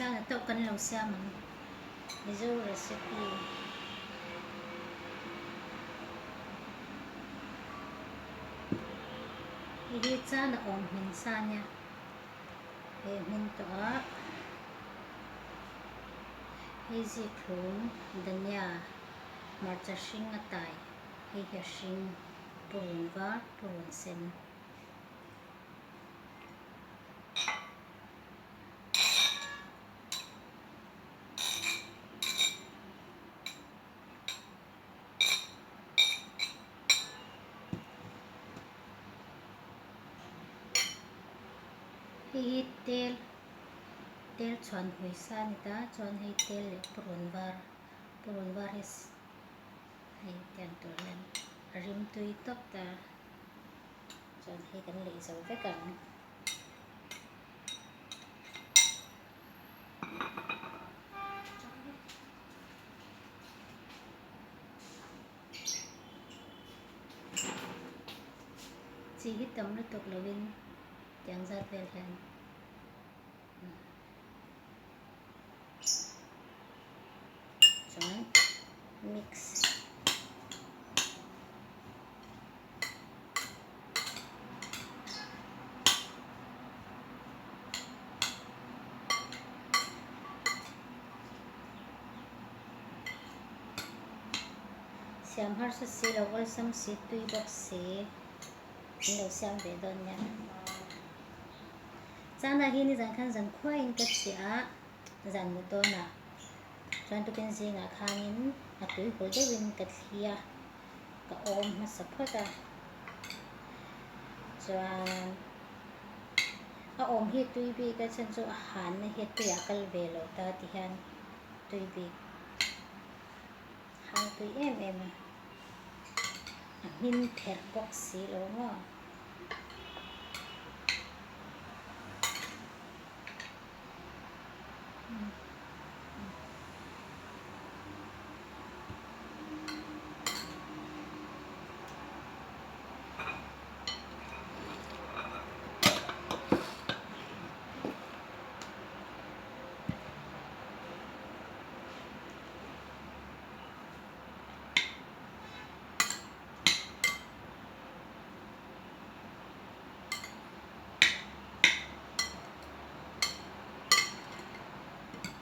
Chana tawh kan lo siam ang. Mizo recipe. Hei hi chana awm hmin sa nia. Hei hmin tawh a. Hei zikhlum dhania hmarcha hring a tai. Hei hi a hring purun var purun sen. Hei hi tel tel chhuan hawi sa a ni ta chuan hei tel leh purun var purun var hi hei tiang tur hian a rim tui tawp ta. Chuan hei kan lei zo vek ang. Chi hi tam lutuk lovin tiang zat vel hian chuan mix Siam harsa si lo awlsam si tui bawk si an lo siam ve dawn nia. Chana hi nizan khan zan khuaiin ka chhiah a, zan mut dawnah chuan tukin zingah khanin a tui hul deuhin ka thli a, ka awm hmasa phawt a. Chuan a awm hi tui bik a chhan chu a hanna hi tuiah kal ve lo ta ti hian tui bik hang tui em em a, a hmin pherh bawk si lo maw.